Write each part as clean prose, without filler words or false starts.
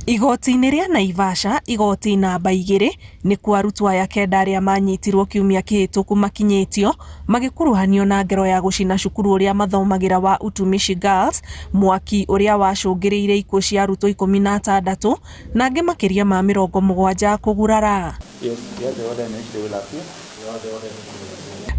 Igoti-inĩ rĩa Naivasha, igoti namba 2, nĩkuo arutwo aya 9 arĩa manyitirwo kiumia kĩhĩtũku makinyĩtio magĩkuruhanio na ngero ya gũcina cukuru ũrĩa mathomagĩra wa Utumishi Girls, mwaki ũrĩa wacũngĩrĩirie ikuũ cia arutwo 16 na angĩ makĩria ma 70 kũgurara.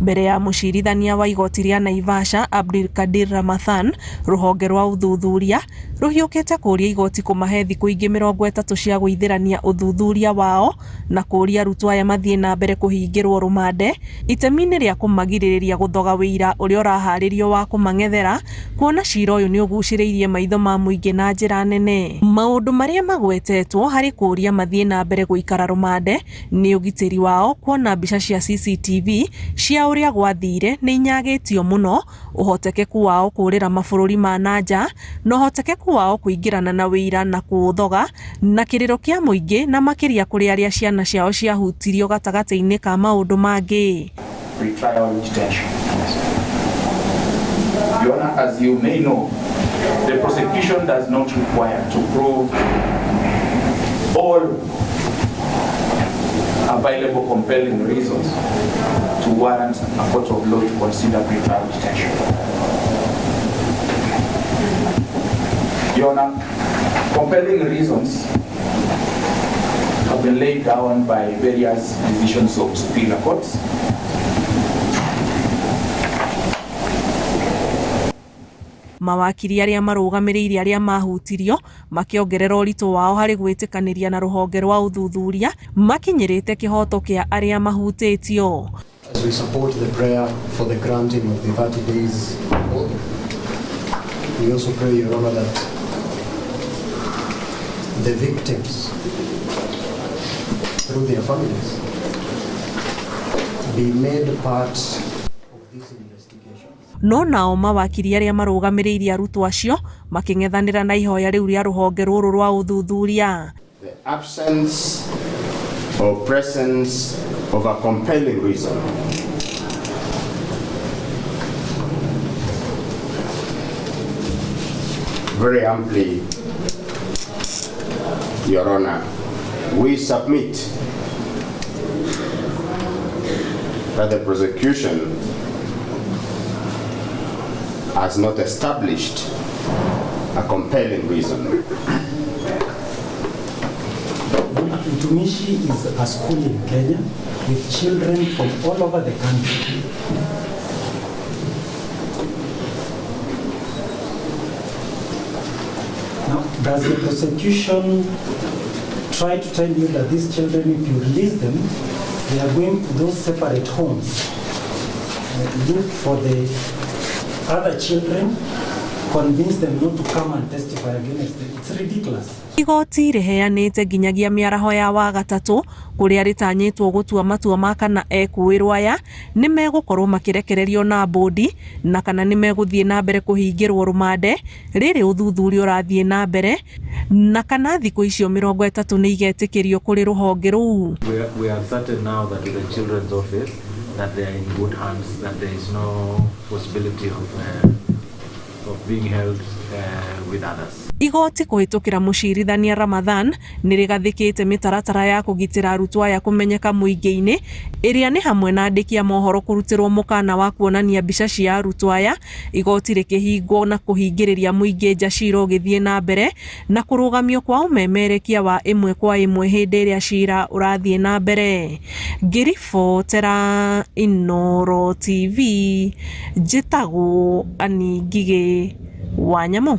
Mbere ya mũcirithania wa igoti rĩa Naivasha Abdilkadir Ramathan, rũhonge rwa ũthuthuria rũhiũkĩte kũũria igoti kũmahe thikũ ingĩ 30 cia gũithĩrania ũthuthuria wao na kũũria arutwo aya mathiĩ na mbere kũhingĩrwo rũmande itemi-inĩ rĩa kũmagirĩrĩria gũthoga ũira ũrĩa ũraharĩrio wa kũmang'ethera kuona cira ũyũ nĩ ũgucĩrĩirie maitho ma mũingĩ na njĩra nene. Maũndũ marĩa magwetetwo harĩ kũũria mathiĩ na mbere gũikara rũmande nĩ ũgitĩri wao kuona mbica cia CCTV cia ũrĩa gwathire nĩ inyagĩtio mũno, ũhotekeku wao kũũrĩra mabũrũri ma na nja, na ũhotekeku wao kũingĩrana na ũira na kũũthoga, na kĩrĩro kĩa mũingĩ na makĩria kũrĩ arĩa ciana ciao ciahutirio gatagatĩ-inĩ ka maũndũ mangĩ. Pre-trial detention. Your Honor, as you may know, the prosecution does not require to prove all available compelling reasons to warrant a court of law to consider pre-trial detention. Your Honor, compelling reasons have been laid down by various decisions of superior courts. Mawakiri arĩa marũgamĩrĩire arĩa mahutirio makĩongerera ũritũ wao harĩ gwĩtĩkanĩria na rũhonge rwa ũthuthuria makinyĩrĩte kĩhoto kĩa arĩa mahutĩtio. As we support the prayer for the granting of the 30 days hold, we also pray, Your Honor, that the victims, through their families, be made part of this investigation. No nao mawakiri arĩa marũgamĩrĩire arutwo acio makĩng'ethanĩra na ihoya rĩu rĩa rũhonge rũrũ rwa ũthuthuria. The absence or presence of a compelling reason very amply, Your Honor, we submit that the prosecution has not established a compelling reason. Utumishi is a school in Kenya with children from all over the country. Now, does the prosecution try to tell you that these children, if you release them, they are going to those separate homes? Look for the other children, convince them not to come and testify against them. It's ridiculous. Igoti rĩheanĩte nginyagia mĩaraho ya Wagatatũ kũrĩa rĩtanyĩtwo gũtua matua ma kana ekũĩrwo aya nĩ megũkorwo makĩrekererio na mbũndi na kana nĩ megũthiĩ na mbere kũhingĩrwo rũmande rĩrĩ ũthuthuria ũrathiĩ na mbere na kana thikũ icio 30 nĩ igetĩkĩrio kũrĩ rũhonge rũu. We are certain now that with the children's office that they are in good hands, that there is no possibility of being held with others. Igoti kũhĩtũkĩra mũcirithania Ramadhan nĩ rĩgathĩkĩte mĩtaratara ya kũgitĩra arutwo aya kũmenyeka mũingĩ-inĩ ĩrĩa nĩ hamwe na andĩki a mohoro kũrutĩrwo mũkana wa kuonania mbica cia arutwo aya, igoti rĩkĩhingwo na kũhingĩrĩria mũingĩ nja cira ũgĩthiĩ na mbere na kũrũgamio kwa ũmemerekia wa ĩmwe kwa ĩmwe hĩndĩ ĩrĩa cira ũrathiĩ na mbere. Ngĩribotera Inooro TV, njĩtagwo Annie Ngigĩ wa Nyamũ.